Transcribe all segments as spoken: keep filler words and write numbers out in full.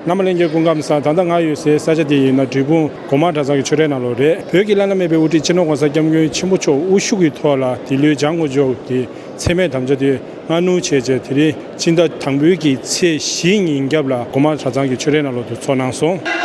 རྣམ་པ་ལྷན་རྒྱས་སྐུ་ཁམས་བཟང་། ད་ལྟ་ང་ཡོད་སའི་ས་ཆ་དེ་ཡིན་ན་འབྲས་སྤུངས་སྒོ་མང་གྲྭ་ཚང་གི་ཆོས་རའི་ནང་ལོགས་རེད། བོད་ཀྱི་བླ་ན་མེད་པའི་དབུ་ཁྲིད་སྤྱི་ནོར་༸གོང་ས་༸སྐྱབས་མགོན་ཆེན་པོ་མཆོག་དབུ་བཞུགས་ཀྱི་ཐོག་ལ་འདི་ལོའི་འཇང་དངོས་མཆོག་གི་མཚན་སྨད་དམ་བཅའ་དེ་སྔ་སྣུར་བྱས་རྗེས་དེ་རིང་སྤྱི་ཟླ་དང་པོའི་གི་ཚེས་བཞི་ཉིན་རྒྱབ་ལ་སྒོ་མང་གྲྭ་ཚང་གི་ཆོས་རའི་ནང་ལོགས་དུ་ཚོགས་གནང་སོང་།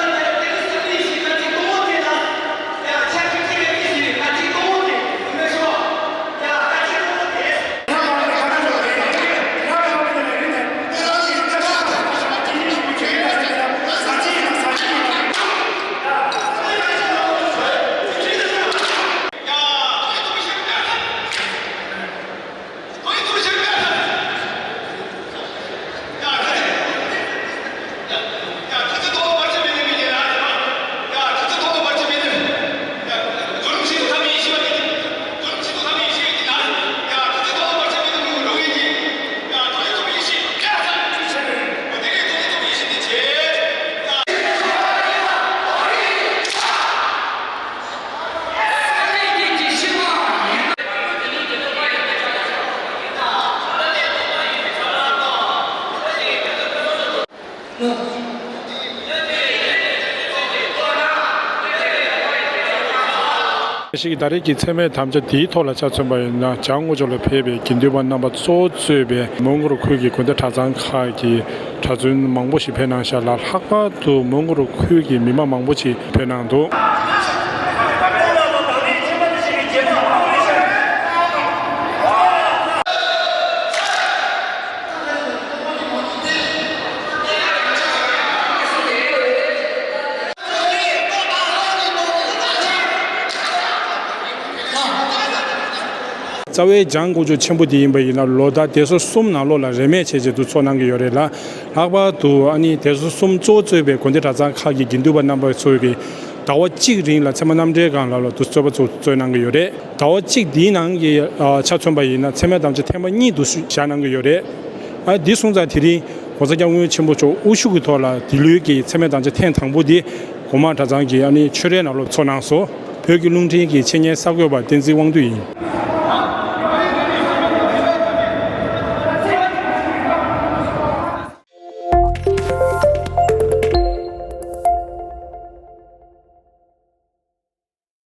ཞིག་ད་རེས་ཀྱི་མཚན་སྨད་དམ་བཅའ་འདིའི་ཐོག་ལ་ཆ་མཚོན་པ་ཡིན་ན། འཇང་དངོས་མཆོག་ལ་ཕེབས་པའི་དགེ་འདུན་པ་རྣམ་པ་གཙོ་བོ་གཙོས་པའི་མོན་གྷོ་རུ་ཁུལ་གྱི་དགོན་སྡེ་གྲྭ་ཚང་ཁག་གི་གྲྭ་བཙུན་མང་པོ་ཞིག་ཕེབས་གནང་ཤག་ལ། ལྷག་པར་དུ་མོན་གྷོ་རུ་ཁུལ་གྱི་མི་མང་མང་པོ་ཞིག་ཕེབས་གནང་འདུག། རྩ་བའི་འཇང་དཀོན་མཆོག་ཆེན་པོ་འདི་ཡིན་པ་ཡིན་ན། ལོ་ལྟར་སྡེ་ཚན་གསུམ་ནང་ལོགས་ལ་རིས་མེད་བྱས་བྱས་འདུ་ཚོགས་གནང་གི་ཡོད་རེད་ལ། ལྷག་པར་དུ་ཨ་ནི་སྡེ་ཚན་གསུམ་གཙོ་བོ་གཙོས་པའི་དགོན་སྡེ་གྲྭ་ཚང་ཁག་གི་དགེ་འདུན་པ་རྣམ་པ་ཚོས་ཀྱི་ཟླ་བ་གཅིག་རིང་ལ་ཚད་མ་རྣམ་འགྲེལ་སྒང་ལ་ལ་འདུ་རྩོད་པ་ཚོ་རྩོད་གནང་གི་ཡོད་རེད། ཟླ་བ་གཅིག་འདིའི་ནང་གི་ཨ་ཆ་མཚོན་པ་ཡིན་ན། མཚན་སྨད་དམ་བཅའ་ཐེངས་མ་གཉིས་འདུ་བཞག་གནང་གི་ཡོད་རེད། ཨ་འདི་སོང་ཙང་དེ་རིང་༸གོང་ས་༸སྐྱབས་མགོན་ཆེན་པོ་མཆོག་དབུ་བཞུགས་ཀྱི་ཐོག་ལ་འདི་ལོའི་གི་མཚན་སྨད་དམ་བཅའ་ཐེངས་དང་པོ་འདི་སྒོ་མང་གྲྭ་ཚང་གི་ཨ་ནི་ཆོས་རའི་ནང་ལོགས་ཚོགས་གནང་སོང་། བོད་ཀྱི་རླུང་འཕྲིན་གྱི་ཆེད་གཉེར་གསར་འགོད་པ་བསྟན་འཛིན་དབང་འདུས་ཡིན།